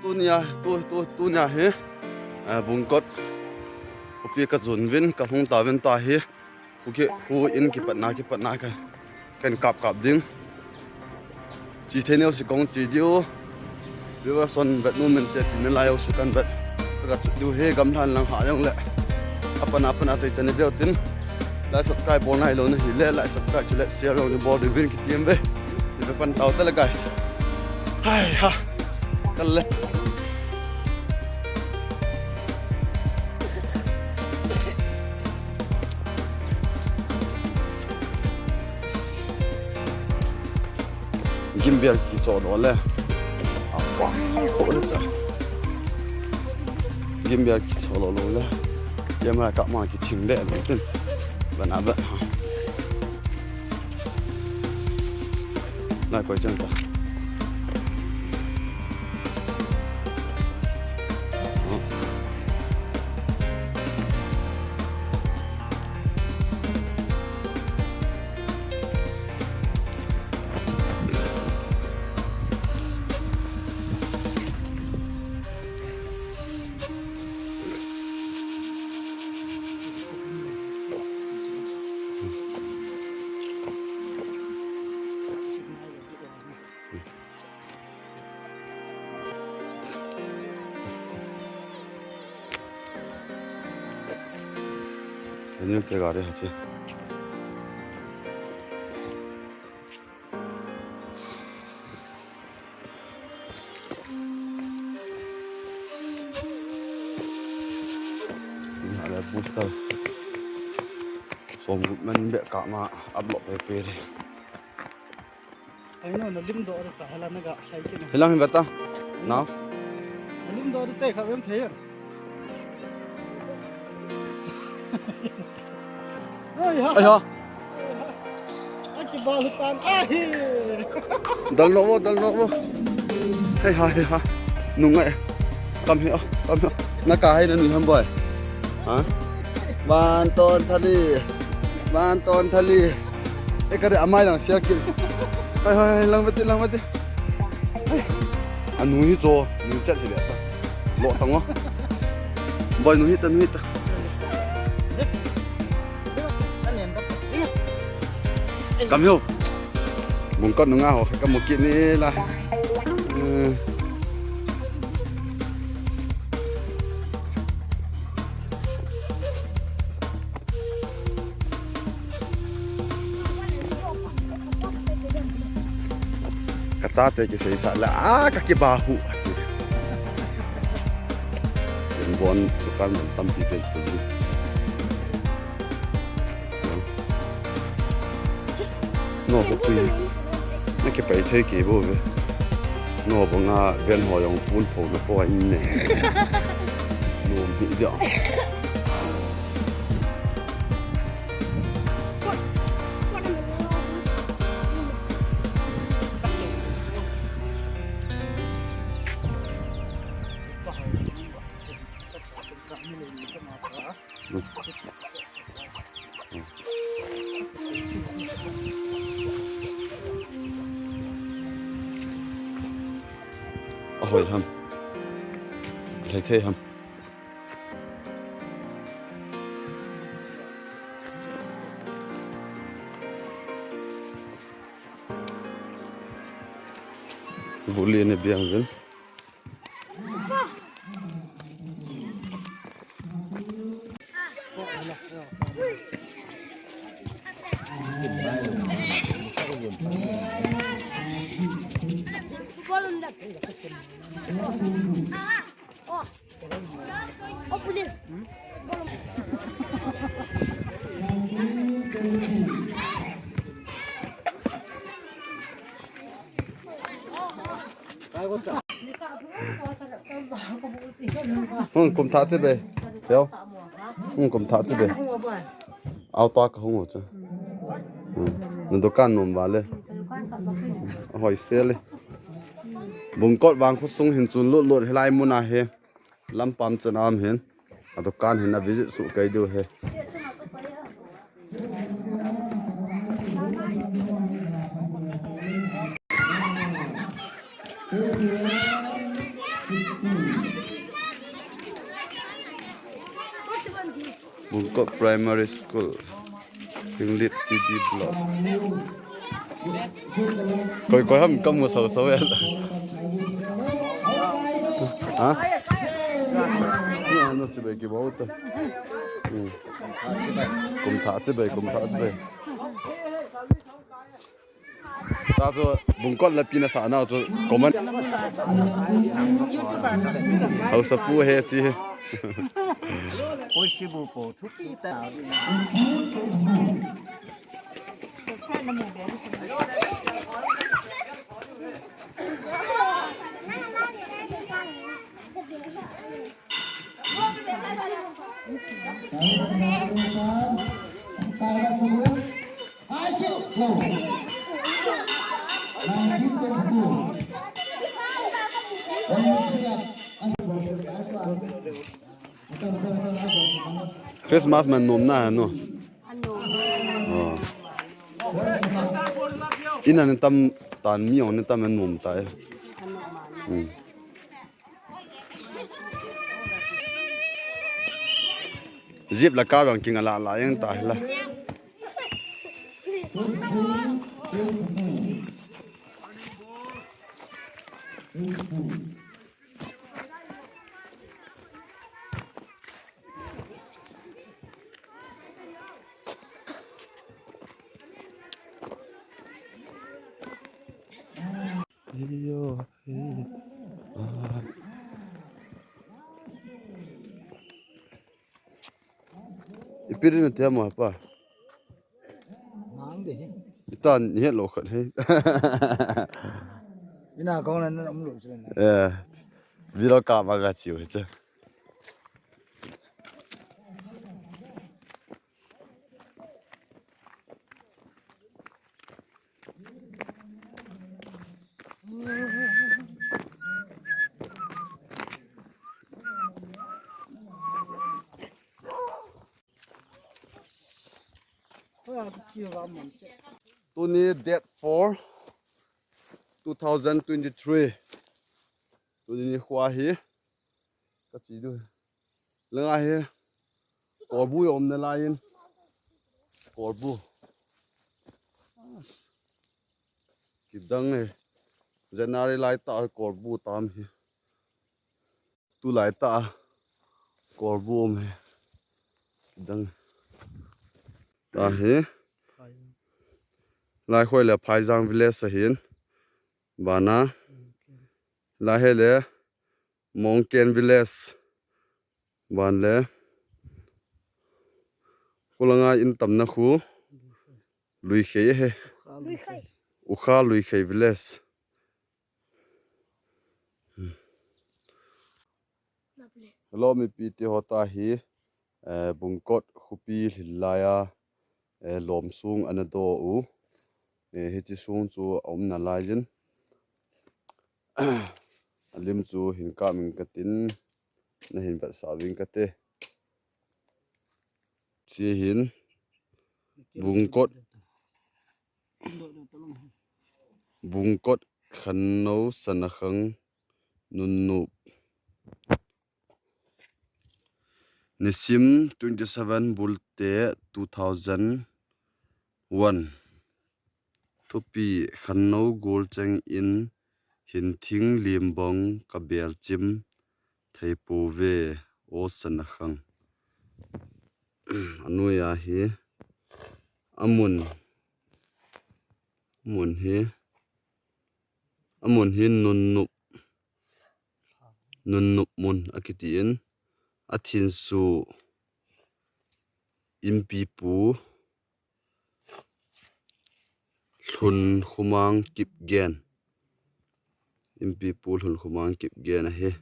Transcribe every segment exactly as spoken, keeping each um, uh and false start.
Tunia, tu, tu, tunia hi, eh, Bungkot khopi kajon uvin, kahung tauvin tua hi. Khu ki, khu in kipatna, kipatna ka, kan kap kap ding. Che thei nau sih kong che diu. Viewers hon vet nom inte ti nalai u sih kan vet. Ka chu diu hi gamlhan lang ha jong le. Apan apan a chai chan ni veu tin. Like subscribe bol nailou na hile, like subscribe chule share jong ni bol diuvin kiti em ve. Ni ve pan tau tale guys. Hai ha. Tale. Gimbal kicho doh le. A fo fo le cha. Gimbal kicho doh lou le. Camera kap ma kiching le lou tin. Bana ba. Nai koi chang ta. Daniel te gari hati. Ina le booster. Som man be ka ma upload pe pe re. Ai no, na lim do ta hala na ga sai ke na. Hilang hin bata. Na. Na lim do te kha vem phe. Ai ha. Ai ha. Aki balu tan. Ai. Dal no vo, dal no vo. Hei ha, hei ha. Nungai. Kam hi, kam hi. Na ka hai na nui ham boy. Ha? Van ton thali. Van ton thali. E ka de amai lang sia ki. Hai, hai, hai, lang bati, lang bati. Hai. Anu hi cho, nu chat hi le ta. Lo tang o. Boy nu hi ta, nu hi ta. Kam hiu. Bungkot nunga ho ka mu kit ni la. Hmm. Ka chate kiseisa le a ka kiba hu. Bon dukan man tampi te. No, khopi. Na kipai thei kei bou ve. No, banga van ho jong pun pho na poi ne. No, mi dia. Ahoi ham. Lei thei ham. Vuli ne biang vin. Hung kum tha che be. Yo. Hung kum tha che be. Auto ka hung u chu. Hmm. Na dukan nom vale. Hoi sel e. Bungkot vang khosung hin chun lut lut hilai mun a hi. Lampam chan a um hin. A dukan hin a visit suh kei diu hi. Bungkot Primary School, Henglep T D Block. Koi koi ham kamu sao sao ya. Ha? Ano chibai kibol ta. Hmm. Kum thah chibai, kum thah chibai. Ta chu Bungkot le pi na sa na chu comment. Hausa pu he chi. Oi, si bu po, thupi ta. Christmas man nom na no. Ano? Oh. Ina ni tam tan mi ong ni tam man nom tai. Ano man? Hmm. Jeep la car bang king ala la yang ta la. Iyo, iyo. Ah. Ipi rin na tiya mo pa? Nang de. Ita ni lo khat he. Ina kong na na um lo sila na. Eh. Vilo ka ma ga chiu he cha. Tuni date four, two thousand twenty-three. Tuni ni khua hi. Ka chi du. Langa hi. Kolbu i om na lai in. Kolbu. Kidang e. January lai ta kolbu tam hi. Tu lai ta kolbu um hi. Kidang. Ta hi. Lai khoi le Phaijang village ahin. Bana. Lai he le Mongken village. Ban le. Khulanga in tamna khu. Luikhei he. Luikhei. Ukha Luikhei village. Hello, mipi te ho ta hi, eh, Bungkot khopi lhilai a, eh, lom sung ana do u. Eh, hichi sung chu a um na lai in. A lim chu hin ka min ka tin, na hin vet sa ving ka te. Chi hin, Bungkot, Bungkot Khanno Sanakhang Nunnup. Nisim twenty seven Bulte two thousand one. Thupi Khanno gol cheng in hin thing lim bang ka bel chim thei po ve o Sanakhang. Anui a hi amun, amun hi, amun hi Nunnup, Nunnup mun a kiti in a thinsu Inpipu Lhunkhumang Kipgen. Inpipu Lhunkhumang Kipgen ahi.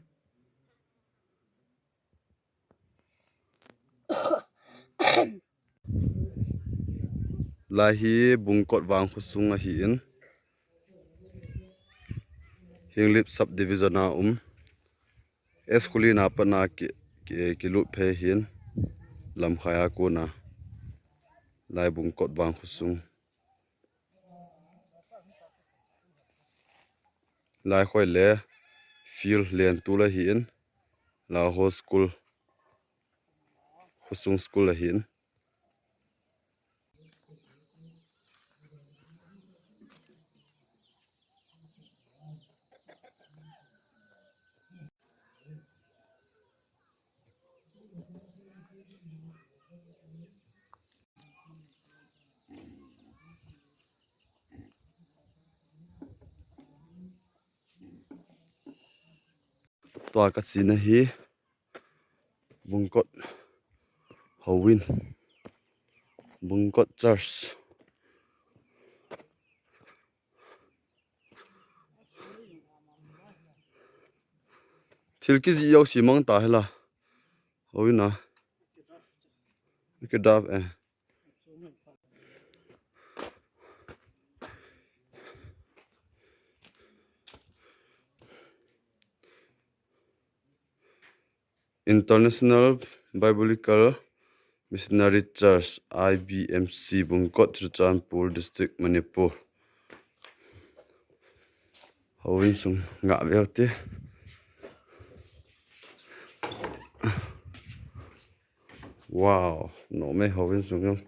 Lai hi Bungkot vang khosung ahi in. Henglep subdivision a um. School in a pat na ki, ki, kilut phei hin Lamkhai a kona. Lai Bungkot vang khosung. Lai khoi le field len tu la hi in. Lai ho school. Phusung School ahin. Tua ka chena hi Bungkot houin, Bungkot Church. Thil kijih jouse mang ta hi la. Houin a. Kidap e. International Biblical Missionary Church, I B M C, Bungkot, Churachandpur District, Manipur. Houin sung ngah veu te. Wow, nom e houin sung jong.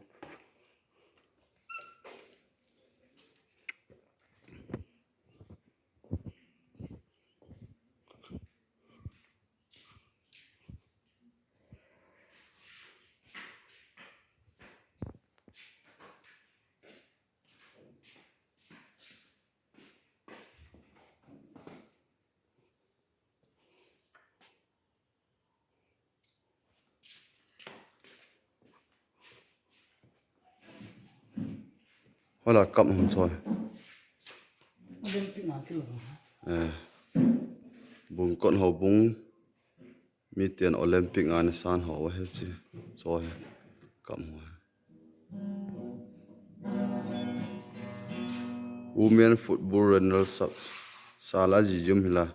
Hola kap hum choi. Olympic a kilo. Eh. Bungkot houbung. Miten Olympic a nasan ho ahi chi. Choi. Kap hum. Women football runners up. Sala jijum hila.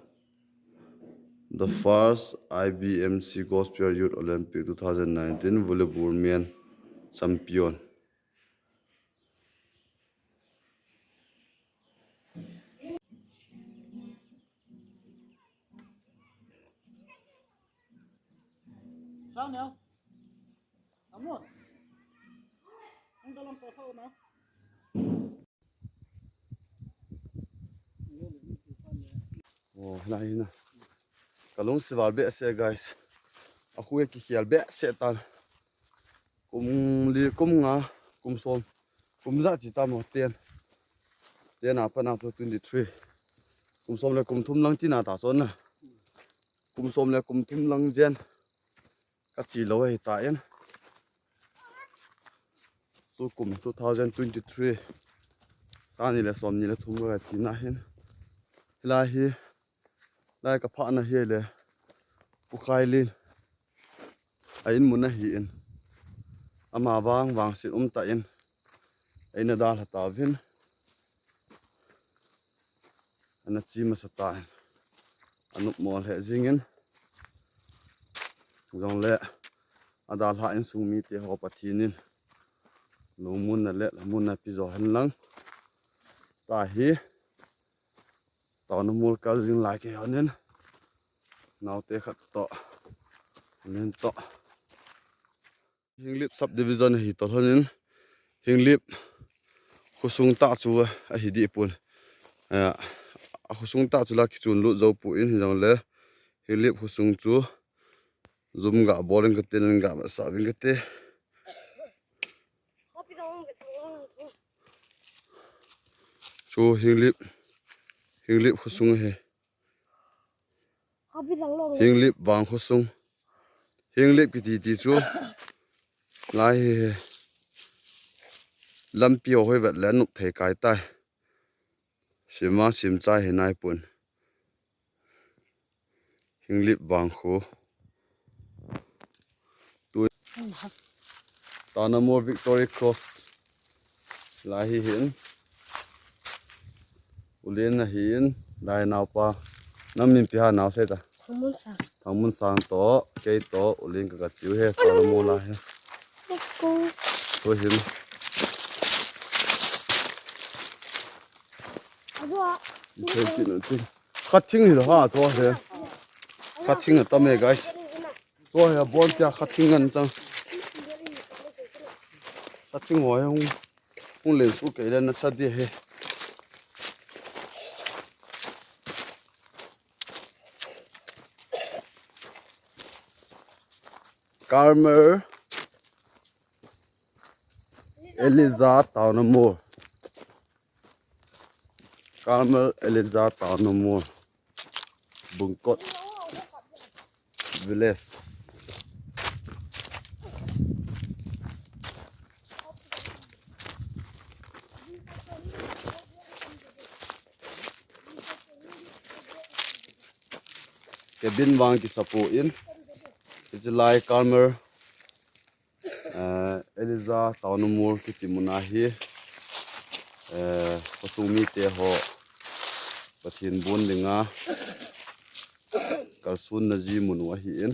The first I B M C Gospel Youth Olympic two thousand nineteen volleyball men champion. Oh, hilai hi na. Ka lungsi val behseh, guys. A khu e kikhel behseh tan. Kum li, kum nga, kum som. Kum ja chi tam o ten. Ten a pat na chu twenty-three. Kum som le kum thum lang tina ta chun na. Kum som le kum thum lang jen. Ka chi lou ahi ta in. Tukum two thousand twenty-three. Sang ni le som ni le thum ka chi na hin. Hilai hi. Lai ka phah na hi le. Pu Khailin. A in mun ahi in. Ama vang vangset um ta in. Eina dalha tauvin. Ana chi masa ta in. Anop mo le jing in. Jong le. Adalha insung mite ho Pathen in. Lungmonna le, lungmonna pi jo hen lang. Tahi. Taona mol kal jing lai kei hon in. Naote khat toh. Nen toh. Hinglip subdivision hi toh hon in. Hinglip khosung tah chu ahi deh pon. Eh, a khosung tah chu la kichun lut jou pon hi jong le. Hinglip khosung chu jum ga bol in kate, nan ga masa vin kate. Chu Hinglip, Hinglip khosung ahi. Hinglip vang khosung. Hinglip kiti ti chu. Lai hi hi. Lampi ho hoi vet le nop thei kai tai. Sima sim chai hi nai pon. Hinglip vang kho. Tu. Taona mol Victory Cross. Lai hi hin. Ulen ahi in. Lai naopa. Nang min ipi ham nao sei ta. Thangmunsang. Thangmunsang toh, kei toh, Ulen ka ka chiu he, Taona mol a he. Ko. Ko hin. Ajo a. Thei chin, chin. Khat thing hi lo ha, cho he. Khat thing atam e, guys. Cho he, bon tia khat thing ngan chang. Ating ho hung, hung len su kei le nasa di he. Carmel Elijah Taonamur. Carmel Elijah Taonamur. Bungkot Village. Cabin vang kisa poi. Hiche lai Carmel, eh, Elijah Taonamur kiti mun ahi. Eh, khosung mite ho Pathen bon dinga kalsonna ji mun u ahin.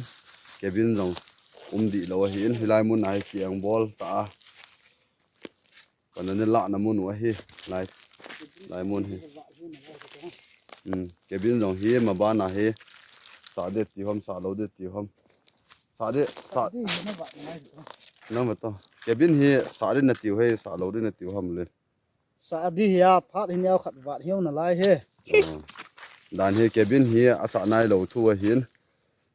Cabin jong um dih lou ahin. Hilai mun ahi kiang bol ta a. Kana ne lahna mun u ahi. Lai, lai mun hi. Hmm. Cabin jong hi, mabana hi. Sah de ti ham, sah lou de ti ham. Sah de, sah. Nang ma to. Cabin hi, sah de na tiu he, sah lou de na tiu ham le. Sah di hi a, phat hi neo khat vat hiu na lai he. Oh. Dan hi cabin hi, a sah nai lou thu ahin.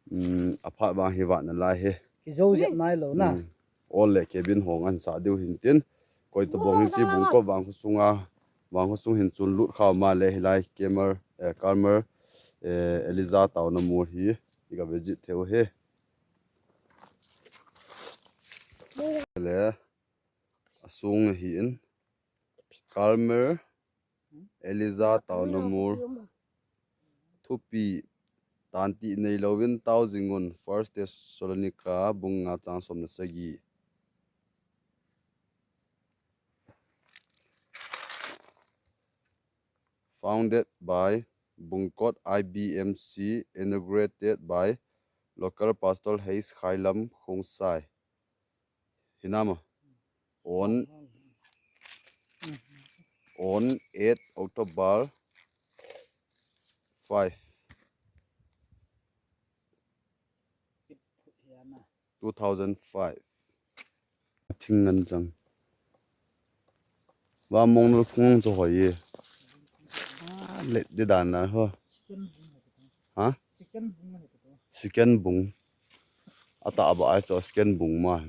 Hmm, a phat vang hi vat na lai he. Ki zo jep nai lou na. Hmm. Ol le cabin hong an sah diu hin tin. Koi to bong hin si bung ko vang khu sunga, vang khu sung hin chun lut kha ma le hilai Carmel, eh, Carmel, eh, Elijah Taonamur hi, i ka visit theu he. Le, a sung ahin. Carmel Elijah Taonamur. Thupi, tantih neilouvin tao jingun, First Thessalonica bung nga chang som le sagi. Founded by Bungkot I B M C, inaugurated by local pastor H Khailam Khongsai. Hinama. On, on eight October five, two thousand five. Thing ngan chang. Ba mong no kung cho hoi ye. Ah, let de dan na ho. Ha? Second bung. Ata ba ai cho second bung ma.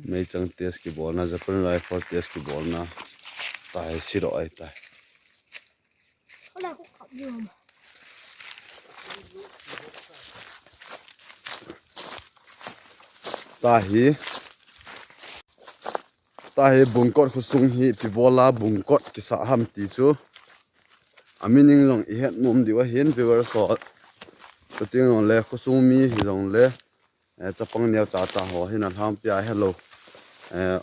Meichang test kibolna, Japan Rifle test kibolna. Tai siro ai tai. Tahi. Tahi Bungkot khosung hi ipi bola Bungkot kisa ham ti chu. A meaning jong ihet nom diu ahin viewers ho. Chuti jong le khosung mi hi jong le, eh, chapang neo cha cha ho hin a lhangpi a helou. Eh,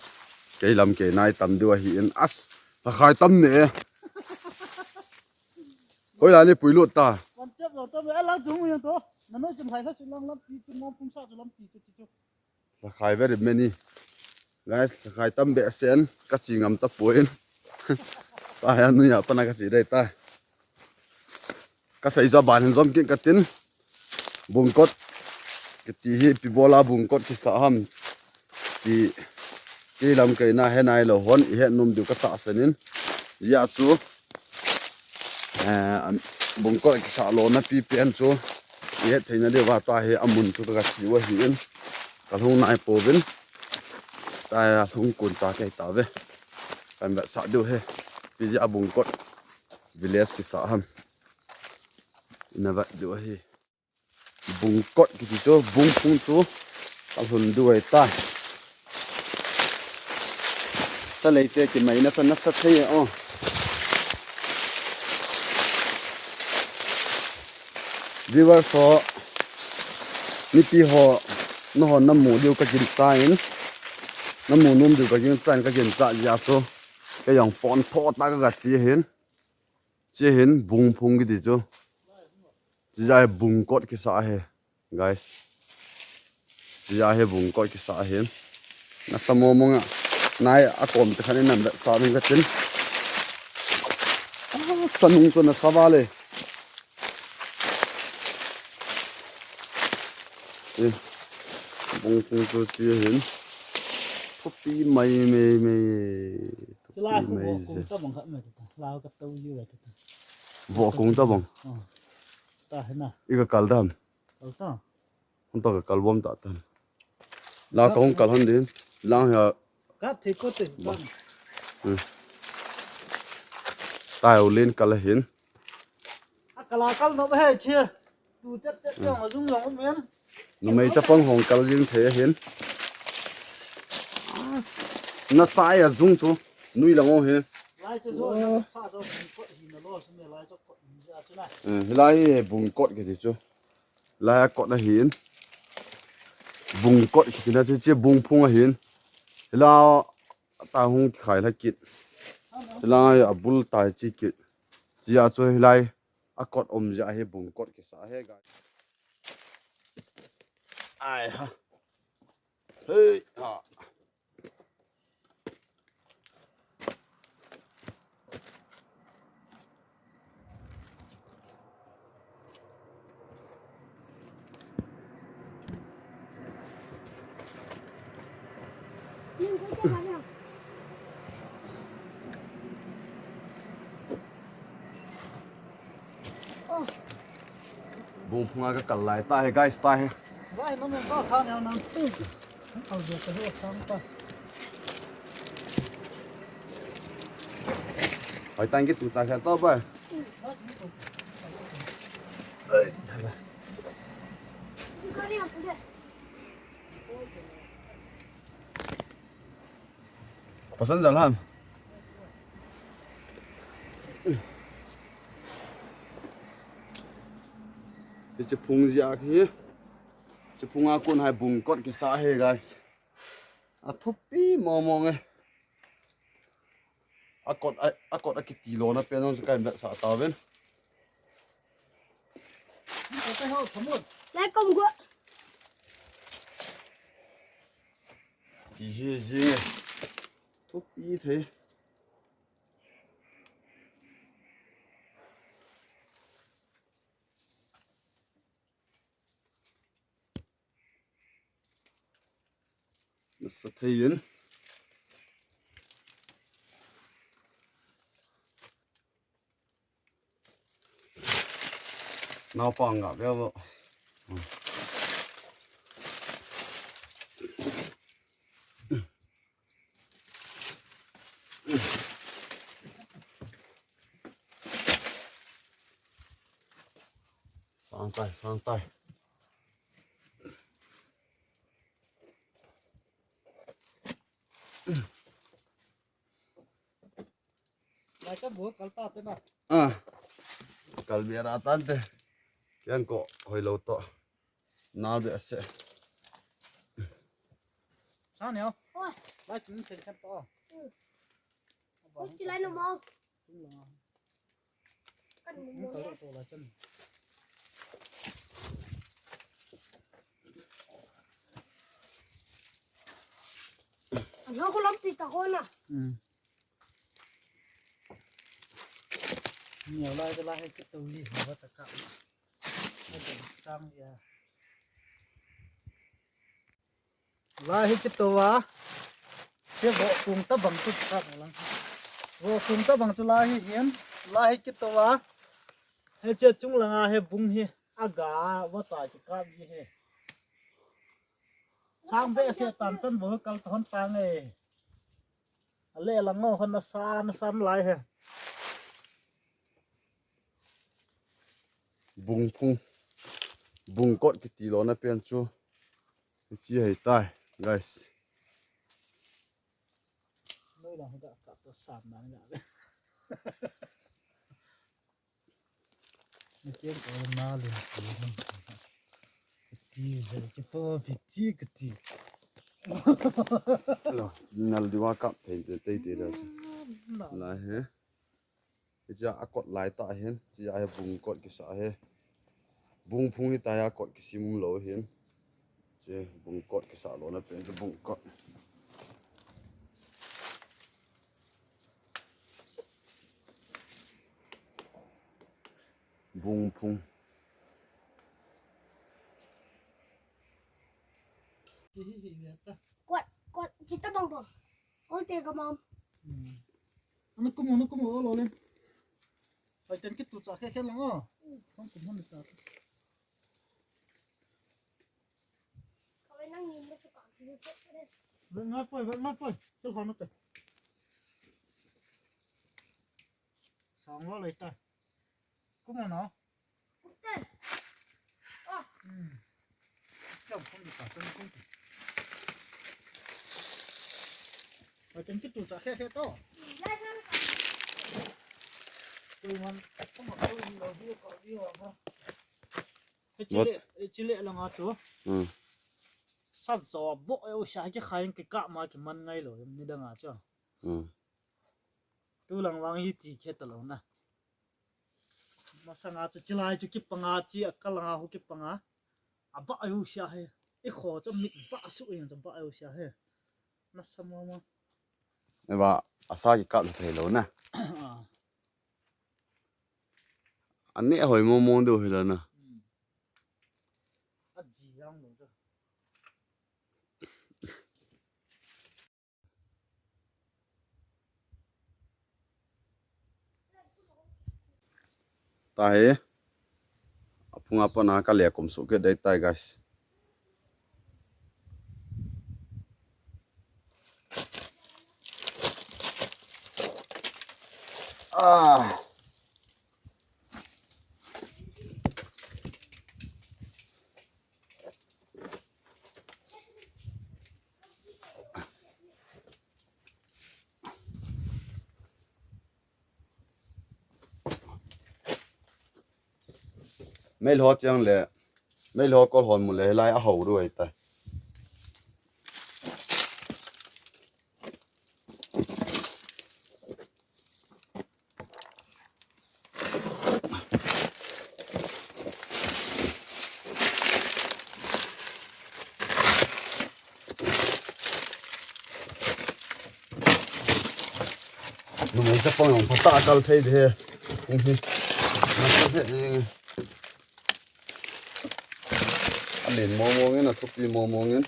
kei lam kei nai tam diu ahin as. Lhakhai tam ne. Hoi la ni pui lut ta. Wan chep lo to, eh, lang chung yang to. Nano chim khai la su lang lampi chu mo pum sa chu lampi chu chu. Lhakhai very many. Guys, lhakhai tam behseh in, ka chi ngam tapoi. Tahi a nuia pana ka chi dei ta. Ka sei jo ban hin jom kin ka tin. Bungkot. Kiti hi ipi bola Bungkot kisa ham. Ti kei lam kei na he nai lou hon, ihet nom diu ka tahsan in. Hijeh chun. Eh, an, Bungkot kisa lona pipen chu ihet theina diuva tahi amun chu ka, ka chi u ahin. Ka lhung nai pouvin. Tahi a lhung kun ta kei tave. Kan vetsah diu he. Ipi jeh a Bungkot village kisa ham. Ina vet diu ahi. Bungkot kiti chu, bungphung chu, ka lhun diu ahi ta. Sa leite kimaina sa nasa thei e o. Viewers ho, mipi ho, nahon namu diu ka ginchat in, namu nom diu ka ginchat in, ka ginchat jeh a chu, kei jong pon tho ta ka, ka chi hin. Chi hin bungphung kiti chu. Chi jeh hi Bungkot kisa ahi, guys. Chi jeh hi Bungkot kisa ahi. Nasa mo mo nga. Nai a kom te khan in nan da sa min ka tin. Ah, sa nung chu nasa vale. Chi. Bung phung chu chi hin. Thupi mai mai mai. Chulai khu vokung tabang khat mai ta. Lau ka tau yu ta. Vokung tabang. Oh. Ta hena. I ka kal dam. Kal ta. Hon to ka kal bom ta tan. La ka hung kal hon din. Lang ha. Kap thei ko te. Hmm. Tai u len kal hin. A kal a kal no he che. Tu chet chet jong a jung jong um em. Numei chapang hong kal jing thei hin. Nasa a jung chu nui lang o he. Lai chu jo nasa jo ko hi na lo su me lai chu ko hi ja chu na. Eh, hilai bung kot kiti chu. Lai a kot ahin. Bung kot kiti na chu che bung phung ahin. Hila ta hung khai la kit. Hilai a bul tai chi kit. Chia chu hilai a kot um ja hi bung kot kisa he ga. Ai ha. Hei ha. Bung phunga ka kal lai ta he, guys, ta he. Guys, no me ka sa ne na. Kal de ka ho sang ta. Hoi tang ki tu cha kha to ba. Ai, thala. Passenger ham. Hiche phung jia hi. Hiche phunga kon hai bung kot kisa he, guys. A thupi mo mo nge. A kot a, a kot a kiti lona pen jong chu ka vetsah tauvin. Lai kom go. Ti hi jing e. Thupi thei. Nasa thei in. Naopa nga ve vo. Sang tai, sang tai. Lai cha bu kal ta te na. Ah. Kal be ra tan te. Kiang ko hoi lo to. Nal be ase. Sa neo. Oi. Lai chin chen khat to. Oi, chi lai no mo. Chung la. Kan mu mu ne. Ano ko lampi ta ko na. Hmm. Neo lai lai he kito li ho ta ka. Ai ta ya. Lai hi kito a. Che vokung tabang chu ka lang. Vokung tabang chu lai hi hin. Lai hi kito a. Hiche chung langa hi bung hi. Aga va ta ki ka bi hi. Sang be se tan chan bo kal ton tang e. Ale lang ngo hon na sa na sam lai he. Bung phung. Bung kot kiti lona pen chu. Chi hei tai, guys. Noi lang ga ka to sam na ga. Ni ken ko na le. Ti je ki po bi ti ka ti. Lo, nal diwa kap thei thei thei thei da. Na he. Hiche a kot lai ta hin, hiche a hi bung kot kisa hi. Bung phung hi ta a kot kisim lou hin. Hiche bung kot kisa lona pen chu bung kot. Bung phung. Kuat, kuat, chita bang bang. Ol te ka mam. Hmm. Ana kumo, ana kumo, ol, ol in. Pai ten kitu cha khe khe lang o. Hmm. Kong kum hon ta. Ka ve nang ni me chu ka. Ve ngai poi, ve ngai poi. Chu hon te. Song lo lei ta. Kum na. Kum ten. Ah. Hmm. Chom kum ta, chom kum ta. Pai ten kitu cha khe khe to. Lai lai. Koi man, kum ma koi lo hi ko hi ho. He chile, he chile langa chu. Hmm. Sa zo bo e u sha ki khain ki ka ma ki man ngai lo, ni dang a chu. Hmm. Tu lang vang hi ti khe ta lo na. Masanga chu chilai chu kipanga chi a kalanga hu kipanga. A ba yu sia he. I kho chu mit va su in chu ba yu sia he. Na sa mo mo. E ba asa ki kap thei lo na. Ah. Ani hoi mo mo do hi la na. Hmm. A ji yang lo chu. Tahi. Aphung apa na ka le kum su ke dei tai, guys. Ah. Mei lo chiang le, mei lo kol hon mu le, lai a ho ruai ta. Numei chapang jong phatah a kal thei ding ahi. Hung hi. Na kal thei ding. A len mong mong in, a thupi mong mong in.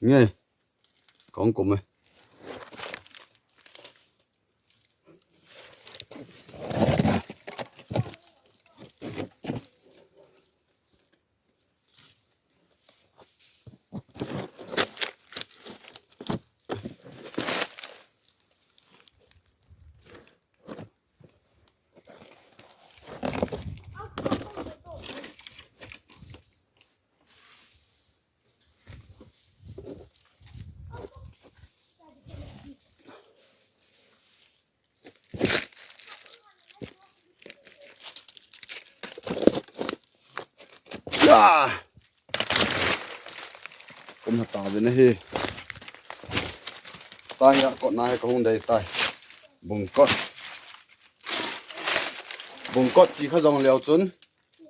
Nge. Kong kum e. Ya. Kum hata ve na hi. Tahi a kot na hi ka hung dei tai. Bungkot. Bungkot chi kha jong leo chun.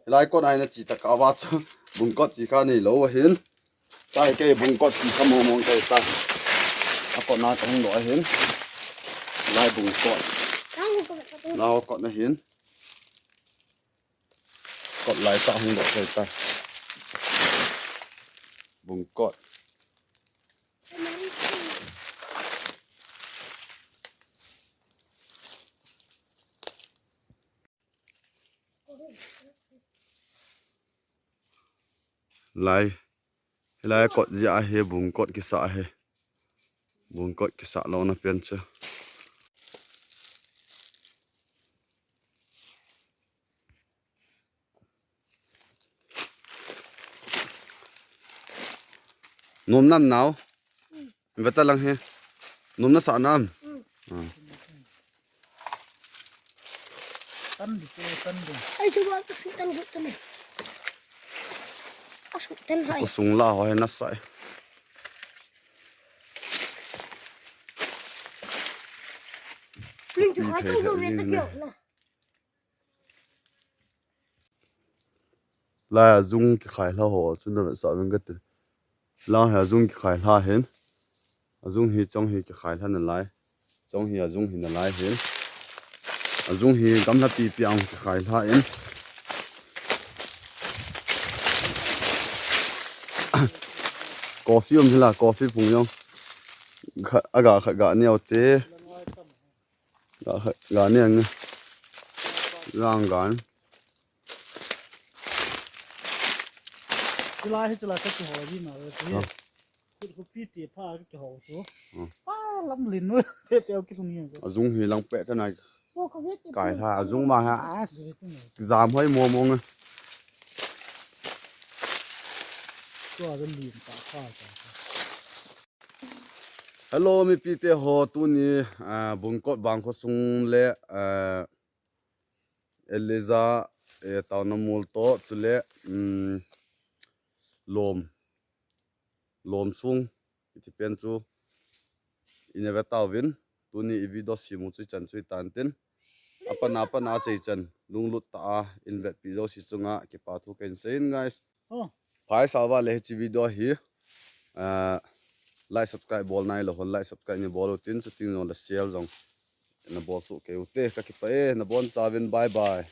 Lai kot na hi na chi ta ka va chu. Bungkot chi kha nei lo ahin. Tahi kei bungkot chi kha mong mong kei ta. A kot na ka hung lo ahin. Lai bungkot. Lai kot na hin. Kot lai ta hung lo kei ta. Bungkot. Lai. Hilai kot jeh a hi bungkot kisa ahi. Bungkot kisa lona pen chu. Nom nam nau. Veta lang hi. Nom na sa nam. Hmm. Ah. Tan di ko, tan di. Ai, chuba ka su tan gu tan. A su tan hai. Ko sung la ho hai na sai. Ling tu hai tu ve ta kyo na. Lai a jung kikhai lha ho chu na vetsah veng kati. Lai a jung kikhai lha hin. A jung hi chong hi kikhai lha nalai. Chong hi a jung hi nalai hin. A jung hi gamla pipi a kikhai lha in. Coffee um hila, coffee phung jong. Kha, aga khat ga neo te. Ga khat ga neo nge. Lang gan. Chulai hi chulai ka kiho ji na le. Ah. Khut khu pi ti pha ka kiho chu. Ah. Pa lam lin nu. Pe pe ki thung hi. Ajung hi lang pe ta nai. Kai ha, ajung ma ha, as, jam hoi mo mo nge. Hello, mipi te ho, tuni, ah, Bungkot Bangkho sung le, ah, Eliza, eh, taona mol to, chule, um, lom. Lom sung, iti pen chu, ina ve tauvin, tuni i video simu chu ichan chu itan tin. Apana, apana chei chan, lunglut ta a, in vetpi jouse chunga, kipa thu kahin seiyin, guys. Oh. Phai sa uva le hiche video hi, ah, like, subscribe bol nailou hon, like, subscribe nei bol utin, chuting jong le share jong, na bol soh kei ute, ka kipah e, na bonchauvin, bye bye.